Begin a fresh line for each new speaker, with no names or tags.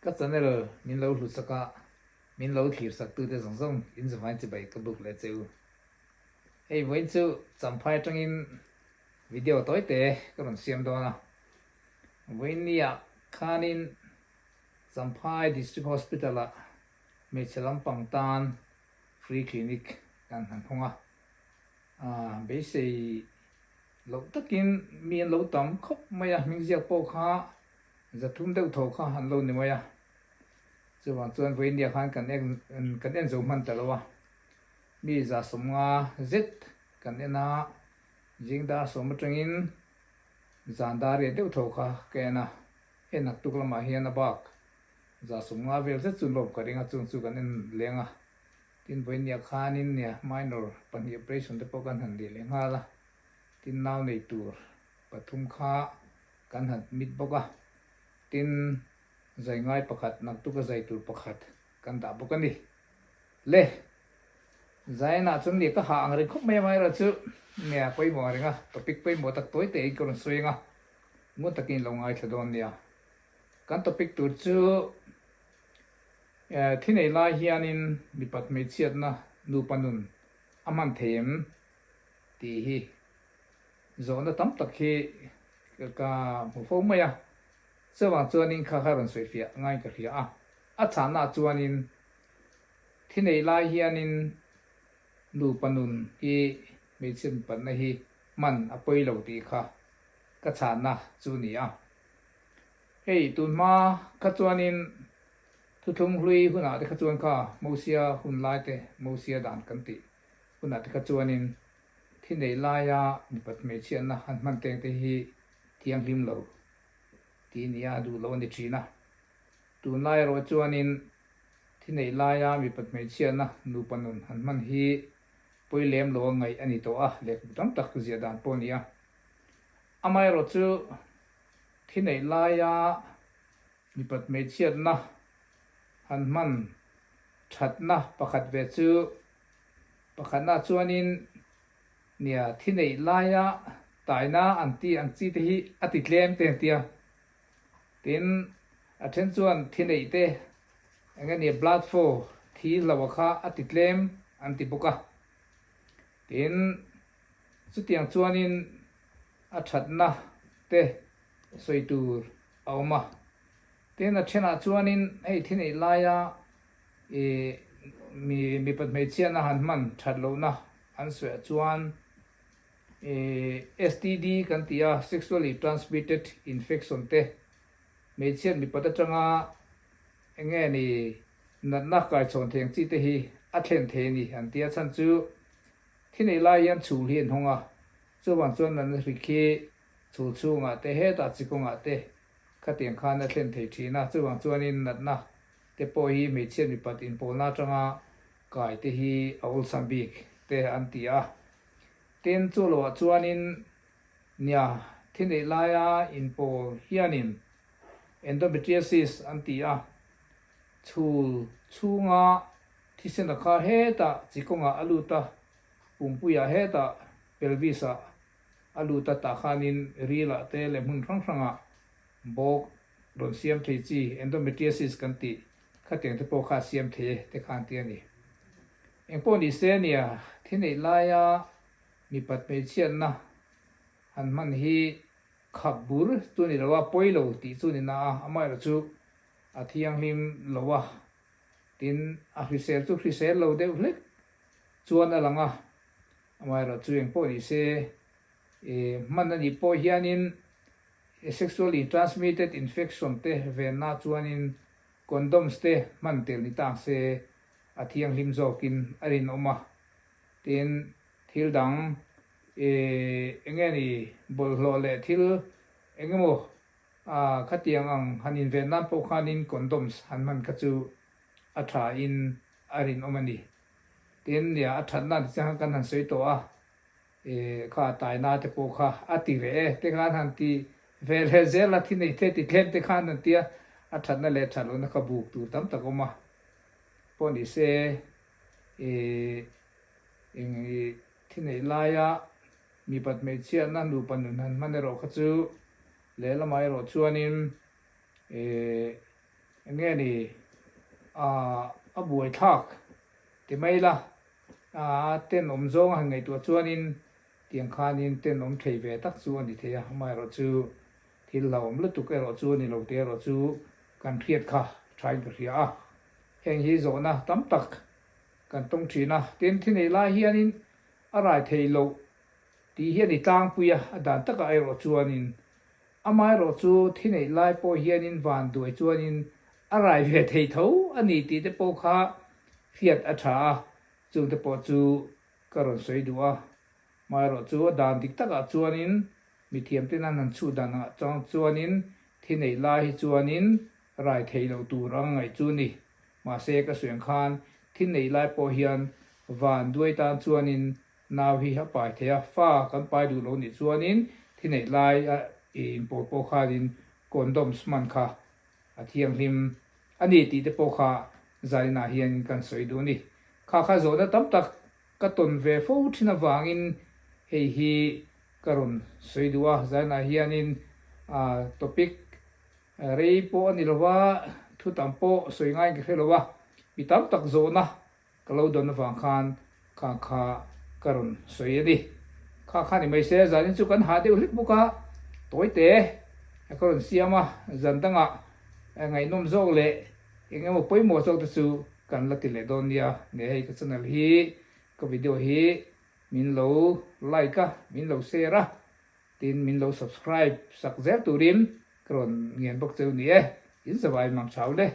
Ka channel min lo hlut a, min lo thlir sak tute zawng zawng in zavain chibai ka buk leh che u. Hei vawiin chu Champhai atangin video tawi te ka rawn siam dawn a. Vawiin nia khanin Champhai District Hospital ah hmeichhe lampang tan free clinic kan han hawng a. Beisei loh takin mi an lo tam khawp mai a, hming ziak pawh kha 300 deuh tho kha an lo ni mai a. Chuvang chuan vawiin khan kan en kan en zo hman ta lo a, mi 150 zet kan en a, zing dar sawm atangin zan dar riat deuh tho kha ka en a, hei naktuk lamah hian a bak 150 vel zet chu lawm ka ring a, chung chu kan en leng a. Tin vawiin khanin nia minor pahnih operation te pawh kan han leh leh nghal a, tin nau nei tur pathum kha kan han mit bawk a, tin zai ngai pakhat naktuk a zai tur pakhat kan dah bawk a ni. Le, Zainah chuan nia ka hah ang reng khawp mai a amaherawhchu nia pawimawh ang reng a, topic pawimawh tak tawi tein ka rawn sawi ang a, ngun takin i lo ngaithla dawn nia. Kan topic tur chu thi nei lai hianin mipat hmeichhiatna nupa nun a hman thei em tih hi Zawhna tam tak hi ka hmu fo mai a, chuvang chuanin kha kha rawn sawifiah ngaiin ka hria a. A chhannaah chuanin thi nei lai hianin nupa nun hi hmeichhe mipatna hi hman a pawi lo tih kha ka chhanna chu ni a. Hei tunhma kha chuanin thuthlung hlui hunah te kha chuan kha Mosia hun lai te Mosia dan kan tih hunah te kha chuanin Thi nei laia mipat hmeichhiatna han hman teng te hi thianghlim lo tih nia duh lo a ni thin a. Tunlai erawh chuanin thi nei laia mipat hmeichhiatna nupa nun han hman hi pawi lem lo a ngaih a ni tawh a, lehkhabu tam tak ziah dan pawh a ni a. Amaherawh chu thi nei laia mipat hmeichhiatna han hman thatna pakhat ve chu Pakhatna chuanin nia thi neih laia taina an tih ang chi te hi a ti tlem te an ti a. Tin, a then chuan thi neih te eng nge nia blood flow thi hloh kha a ti tlem an ti bawk a. Tin, chutiang chuanin a thatna te sawi tur a awm a. Tin, a thenah chuanin hei thi neih laia I mi mipat hmeichhiatna han hman that lohna an sawiah chuan i STD kan ti a, Sexually Transmitted Infection te, hmeichhiat mipat atanga eng nge ni natna kaichhawn thei ang chi te hi a thlen thei a ni an ti a, chhan chu thi nei lai hian chhul hi an hawng a, chuvang chuan natna hrik hi chhul chhungah te hetah chi kawngah te khatiang khan a thlen thei thin a, chuvang chuanin natna te pawh hi hmeichhiat mipat inpawlna atanga kai te hi a awlsam bik te an ti a. Tin, chu loah chuanin nia thi neih laia inpawl hianin endometriosis an ti a, chhul chhunga thisen a kha hetah chi kawngah a lut a, pumpuiah hetah pelvis ah a lut a, tah khanin rilah te leh hmun hrang hrangah bawk Rawn siam thei chi endometriosis kan tih khatiang te pawh kha a siam thei e te kha an ti a ni. Engpawh ni se nia, thi neih laia mipat hmeichhiatna han hman hi khap bur chu ni lo a, pawi lo tih chu ni na a, amaherawh chu a thianghlim lo a, tin a hrisel chu hrisel lo deuh hlek chuan a lang a, amaherawh chu engpawh ni se hman a nih pawh hianin Sexually transmitted infection te venna chuanin condoms te hman tel ni tak se a thianghlim zawkin a rinawm a. Tin, thil dang eng nge ni bawlhhlawh leh thil eng emaw khatiang ang han inven nan pawh khanin condoms han hman kha chu a tha in a rinawm a ni. Tin, nia a thatna ti chiang khan kan han sawi tawh a. E kha taina te pawh kha a ti reh e te khan han ti ve leh zel a, thi nei te ti tlem te khan an ti a, a thatna leh that lohna kha buk tur tam tak awm a, pawh ni se e eng i thi neih laia mipat hmeichhiatna nupa nun han hman erawh kha chu lehlamah erawh chuanin e. Eng nge ni a buaithlak ti mai la, a tenawm zawng a han ngaihtuah chuanin tiang khanin tenawm thei ve tak chu a ni thei a, amaherawhchu thil hlauhawm lutuk erawh chu a ni lo tih erawh chu kan hriat kha thain ka hria a. Heng hi zawhna tam tak kan tawng thin a, tin thi nei lai hianin a rai thei loh tih hi a ni tlangpui a, a dan takah erawh chuanin Amaherawh chu thi neih lai pawh hianin van duai chuanin a rai ve thei tho a ni tih te pawh kha hriat a tha a, chung te pawh chu ka rawn sawi duh a. Amaherawh chu a dan dik takah chuanin mithiam ten an han chhuh dan ah chuanin thi neih lai hi chuanin rai thei loh tur ang ngaih chu ni. Mahse ka sawi ang khan thi neih lai pawh hian van duai tan chuanin Nau hi a pai thei a, fa kan pai duh lo nih chuanin thi neih lai a inpawl pawh khanin condoms hman kha a thianghlim a ni tih te pawh kha zaninah hianin kan sawi duh a ni. Kha kha zawhna tam tak ka tawn ve fo thin avangin hei hi ka rawn sawi duh a, zaninah hianin topic rei pawh a ni lo va, thu tam pawh sawi ngaiin ka hre lo a, mi tam tak zawhna Ka lo dawn avang khan kha kha ka rawn sawi a ni. Kha kha ni mai se, zanin chu kan hah deuh hlek bawk a, tawi te ka rawn siam a, zan dangah ngaihnawm zawk leh eng emaw pawimawh zawk te chu kan la ti leh dawn nia. Ne hei ka channel hi ka video hi min lo like a, min lo share a, tin min lo subscribe sak zel turin ka rawn ngen bawk cheu ni e. In zavai mang chau le.